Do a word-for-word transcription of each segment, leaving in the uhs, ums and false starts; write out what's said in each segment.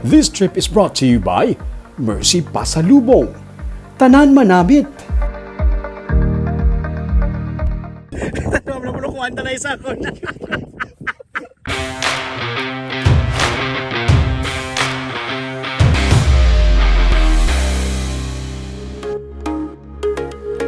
This trip is brought to you by Mercy Pasalubong. Tanan manamit. Ano, wala mo nakuha na isa ko.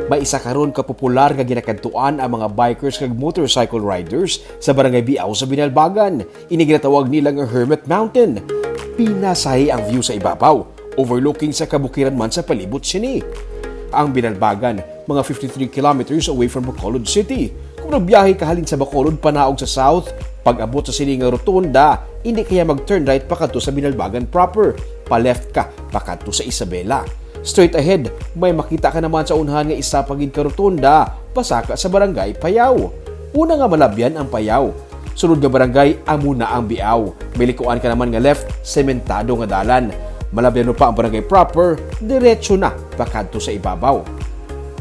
May isa karon ka popular nga ginakadtuan ang mga bikers kag motorcycle riders sa Barangay Biao sa Binalbagan. Ini ginatawag nila nga Hermit Mountain. Pinasahi ang view sa ibabaw, overlooking sa kabukiran man sa palibot sini. Ang Binalbagan, mga fifty-three kilometers away from Bacolod City. Kung nagbiyahe ka halin sa Bacolod panaog sa south, pag-abot sa sini nga rotonda, indi kaya mag-turn right pakadto sa Binalbagan proper. Pa-left ka pakadto sa Isabela. Straight ahead, may makita ka naman sa unhan nga isa pa gid ka rotonda, pasaka sa Barangay Payao. Una nga malabyan ang Payao. Sunod nga barangay, amo na ang Biao. May likuan ka naman nga left, sementado nga dalan. Malabyan mo pa ang barangay proper, diretso na pakadto sa ibabaw.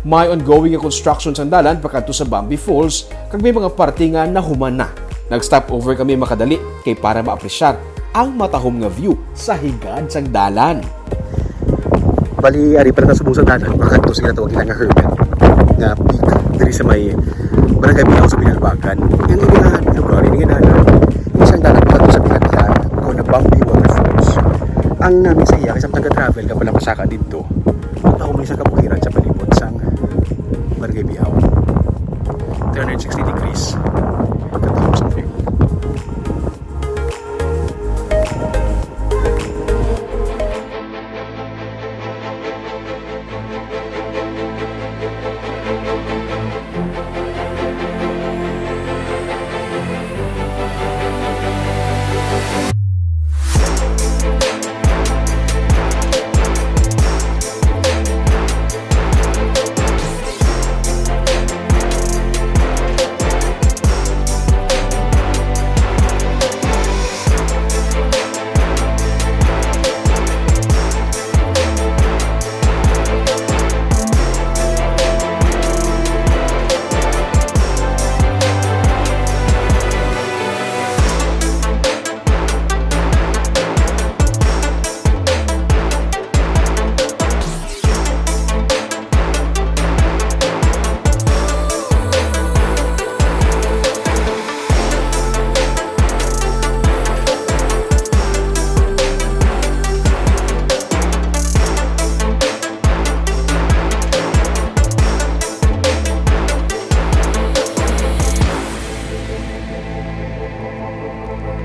May ongoing nga construction sang dalan pakadto sa Bambi Falls, kag may mga parte nga nahuman na. Nag-stop over kami makadali kay para maapresyar ang matahom nga view sa higad sang dalan. Bali, ari pala ta subong sa dalan, pakadto sa ginatawag nila nga Hermit, nga peak diri sa may Barangay Biao sa Binalbagan. Ang ilihan lugar, ini nga dalan, isang dalan pakadto sa pinatihan ko na Bambi Waterfalls. Ang namin sa iya, kay sa taga-travel ka pala pasaka dito, ang tao may sa kabukiran sa palibot sang Barangay Biao. Three hundred sixty degrees. Katapos ang view.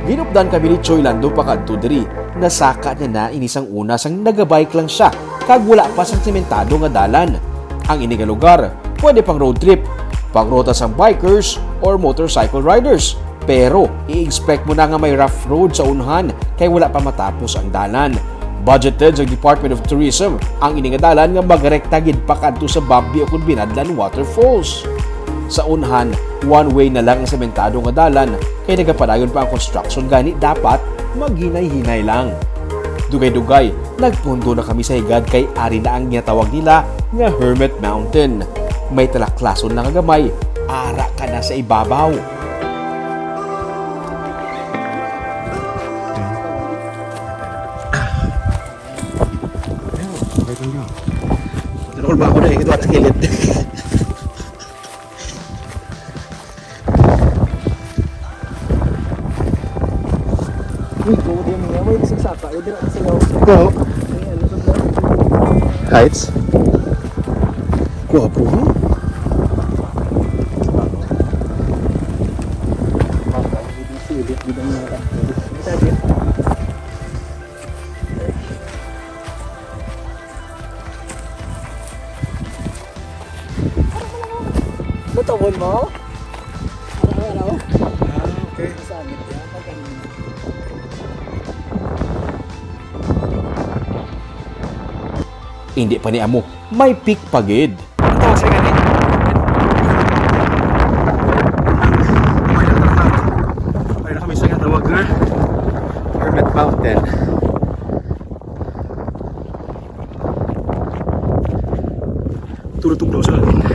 Ginupdan kami ni Choy Lando pakadto diri. Nasaka niya na ini sang una sang nagabike lang siya, kag wala pa sang sementado nga dalan. Ang ini nga lugar, pwede pang road trip, pang ruta sang bikers or motorcycle riders. Pero i-expect mo na nga may rough road sa unahan kay wala pa matapos ang dalan. Budgeted sa Department of Tourism ang ini nga dalan nga magrekta gid pakadto sa Bambi ukon Binadlan Waterfalls. Sa unahan, one way na lang ang sementado nga dalan kay nagapadayon pa ang construction, gani dapat maghinay-hinay lang. Dugay-dugay, nagpundo na kami sa higad kay ari na ang ginatawag nila nga Hermit Mountain. May talaklason lang nga gamay, ara ka na sa ibabaw. Tinukol ba ako na eh? Ito at kilid. Uy, go din niya. May isang saka. Uy, dira na sila. Oo. Ay, ano sa dira? Heights? Gwapo, ha? Silip, di ba, mga kapatid? Sabi. Natawon mo? Ano, ano? Ah, okay. Sa angit yan, pag ano. Hindi pa ni amo, may peak pa gid. Ang tawag sila gani? Okay na kami sa ginatawag nga Hermit Mountain. Tulog-tulog sa langit.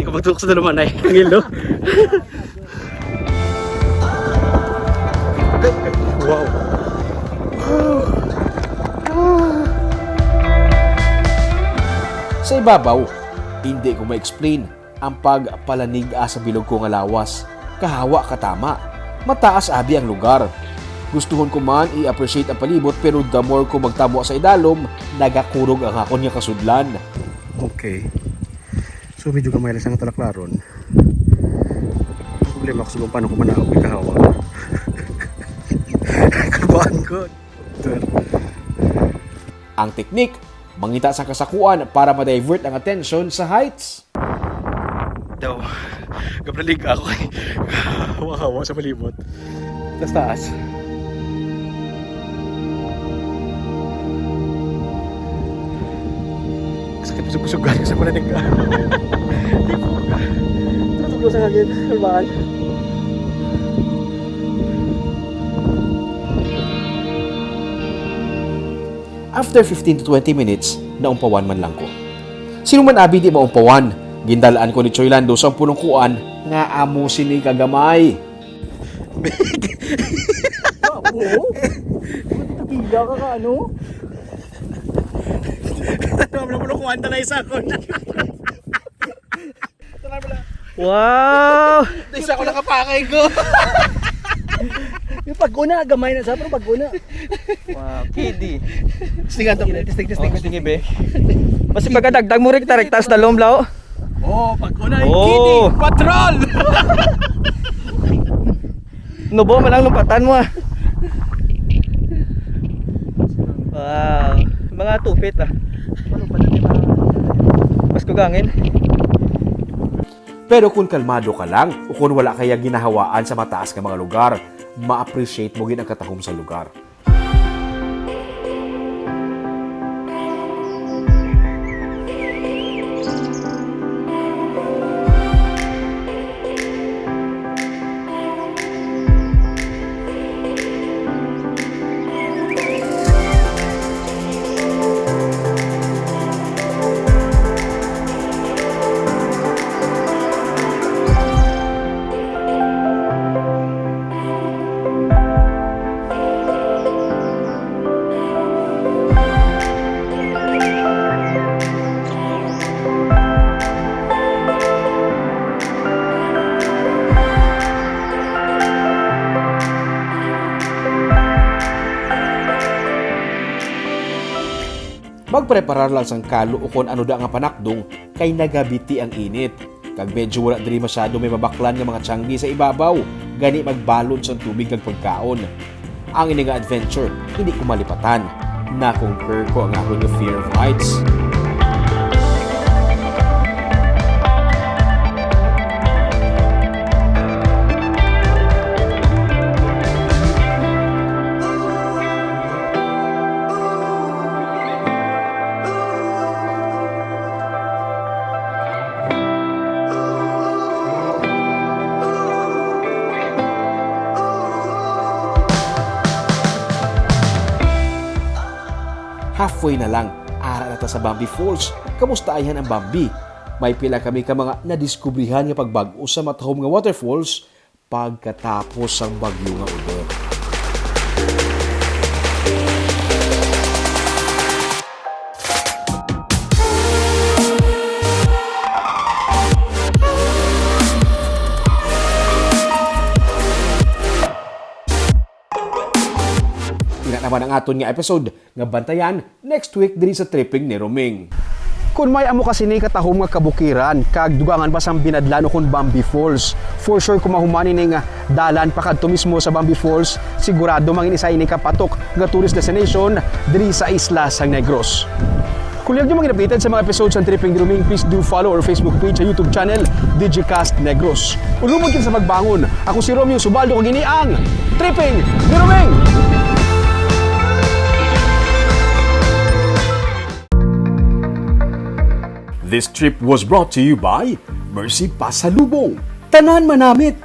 Hindi ko Pagtutok sa dalaman ay. Ang ilo. Wow. Sa ibabaw, hindi ko ma-explain ang pagpalanig-a sa bilog ko nga lawas. Kahawa ka tama. Mataas abi ang lugar. Gustuhon ko man i-appreciate ang palibot, pero the more ko magtamo sa idalom, nagakurog ang akon nga kasudlan. Okay. So, medyo gamay lang sa nga talaklaron. Ang problema ko, subong paano ko manaog kay kahawa. Kabaan ko. Ang teknik, mangita sa kasakuan para ma-divert ang atensyon sa heights. Daw, gabralig ako kay hawa-hawa sa palibot. Taas-taas. Sakit busog-busugan sa palanig. Tutuglo sa hangin. Kalmaan. After fifteen to twenty minutes, naumpawan man lang ko. Sino man abi di maumpawan? Gindalaan ko ni Choy Lando sa pulong kuan nga amo sini kagamay. Oo. Gila ka ka, ano? Ano, ano, ano, kuwan na lang isa ko. Wow! Di siya ako nakapakay ko. Yung pag-una, gamay na sa, pero pag-una. Wow, kidi. Testingan to. Testing, testing. Oh, testing, ibe. Basi pagkadagdag mo, rekta, rekta sa dalom, lao. Oh, pag-una, Oh. Kidi, patrol! Nubo man ang lumpatan mo, ah. Wow. Mga tupit, ah. Mas kugangin. Pero kung kalmado ka lang, o kung wala kaya ginahawaan sa mataas nga mga lugar, ma-appreciate mo gid ang katahom sa lugar. Magpreparar lang sang kalo ukon ano da nga panakdong kay nagabiti ang init. Kag medyo wala diri masyado may mabaklan nga mga tiyanggi sa ibabaw, gani magbalon sang tubig kag pagkaon. Ang ini nga adventure, hindi ko malipatan. Na-conquer ko ang akon nga fear of heights. Halfway na lang, ara na ta sa Bambi Falls. Kamusta ayhan ang Bambi? May pila kami ka mga nadiskubrihan nga pagbag-o sa matahom nga waterfalls pagkatapos sang bagyo nga Odette. Ina naman ang aton nga episode nga bantayan next week diri sa Tripping ni Roming. Kun may amo ka sini katahom nga kabukiran kag dugangan pa sang Binadlan ukon Bambi Falls, for sure ko mahuman ini nga dalan pakadto mismo sa Bambi Falls, sigurado mangin isa ini ka patok nga tourist destination diri sa isla sang Negros. Kung lihag nyo mangin updated sa mga episodes sang Tripping ni Roming, please do follow our Facebook page and YouTube channel, Digicast Negros. Ulumod kita sa pagbangon. Ako si Romeo Subaldo, kag ini ang Tripping ni Roming! This trip was brought to you by Mercy Pasalubong. Tanan manamit!